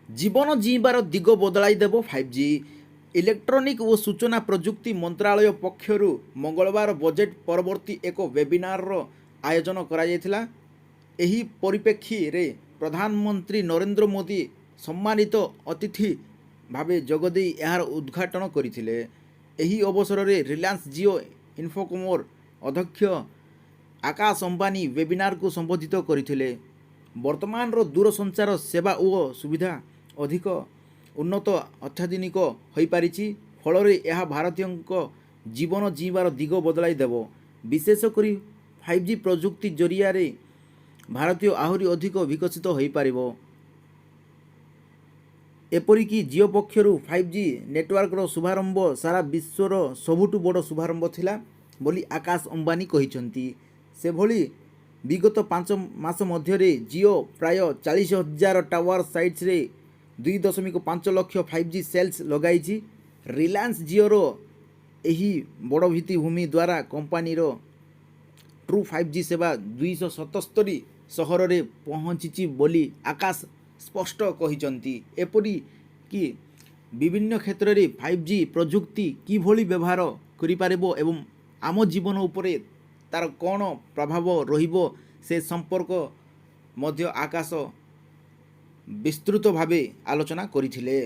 ଜୀବନ ଜିଇଁବାର ଦିଗ ବଦଳାଇ ଦେବ 5G। Electronic ଓ ସୂଚନା ପ୍ରଯୁକ୍ତି ମନ୍ତ୍ରାଳୟ ପକ୍ଷରୁ ମଙ୍ଗଳବାର ବଜେଟ୍ ପରବର୍ତ୍ତୀ ଏକ ୱେବିନାରର ଆୟୋଜନ କରାଯାଇଥିଲା। ଏହି ପରିପ୍ରେକ୍ଷୀରେ ପ୍ରଧାନମନ୍ତ୍ରୀ ନରେନ୍ଦ୍ର ମୋଦି ସମ୍ମାନିତ ଅତିଥି ଭାବେ ଯୋଗଦେଇ ଏହାର ଉଦ୍ଘାଟନ କରିଥିଲେ। ଏହି ଅବସରରେ ରିଲାଏନ୍ସ ଜିଓ ଇନଫୋକମ୍ର ଅଧ୍ୟକ୍ଷ ଆକାଶ ଅମ୍ବାନୀ ୱେବିନାରକୁ ସମ୍ବୋଧିତ କରିଥିଲେ। ବର୍ତ୍ତମାନର ଦୂରସଞ୍ଚାର ସେବା ଓ ସୁବିଧା ଅଧିକ ଉନ୍ନତ ଅତ୍ୟାଧୁନିକ ହୋଇପାରିଛି। ଫଳରେ ଏହା ଭାରତୀୟଙ୍କ ଜୀବନ ଜିଇଁବାର ଦିଗ ବଦଳାଇ ଦେବ। ବିଶେଷ କରି 5G ପ୍ରଯୁକ୍ତି ଜରିଆରେ ଭାରତୀୟ ଆହୁରି ଅଧିକ ବିକଶିତ ହୋଇପାରିବ। ଏପରିକି ଜିଓ ପକ୍ଷରୁ 5G ନେଟୱାର୍କର ଶୁଭାରମ୍ଭ ସାରା ବିଶ୍ୱର ସବୁଠୁ ବଡ଼ ଶୁଭାରମ୍ଭ ଥିଲା ବୋଲି ଆକାଶ ଅମ୍ବାନୀ କହିଛନ୍ତି। ସେହିଭଳି ବିଗତ 5 ମାସ ମଧ୍ୟରେ ଜିଓ ପ୍ରାୟ 40,000 ଟାୱାର ସାଇଟ୍ସରେ 2.5 ଲକ୍ଷ 5G cells ଲଗାଇଛି। ରିଲାଏନ୍ସ ଜିଓର ଏହି ବଡ଼ ଭିତ୍ତିଭୂମି ଦ୍ୱାରା କମ୍ପାନୀର ଟ୍ରୁ 5G ସେବା 277 ସହରରେ ପହଞ୍ଚିଛି ବୋଲି ଆକାଶ ସ୍ପଷ୍ଟ କହିଛନ୍ତି। ଏପରିକି ବିଭିନ୍ନ କ୍ଷେତ୍ରରେ 5G ପ୍ରଯୁକ୍ତି କିଭଳି ବ୍ୟବହାର କରିପାରିବ ଏବଂ ଆମ ଜୀବନ ଉପରେ ତା'ର କ'ଣ ପ୍ରଭାବ ରହିବ, ସେ ସମ୍ପର୍କ ମଧ୍ୟ ଆକାଶ ବିସ୍ତୃତ ଭାବେ ଆଲୋଚନା କରିଥିଲେ।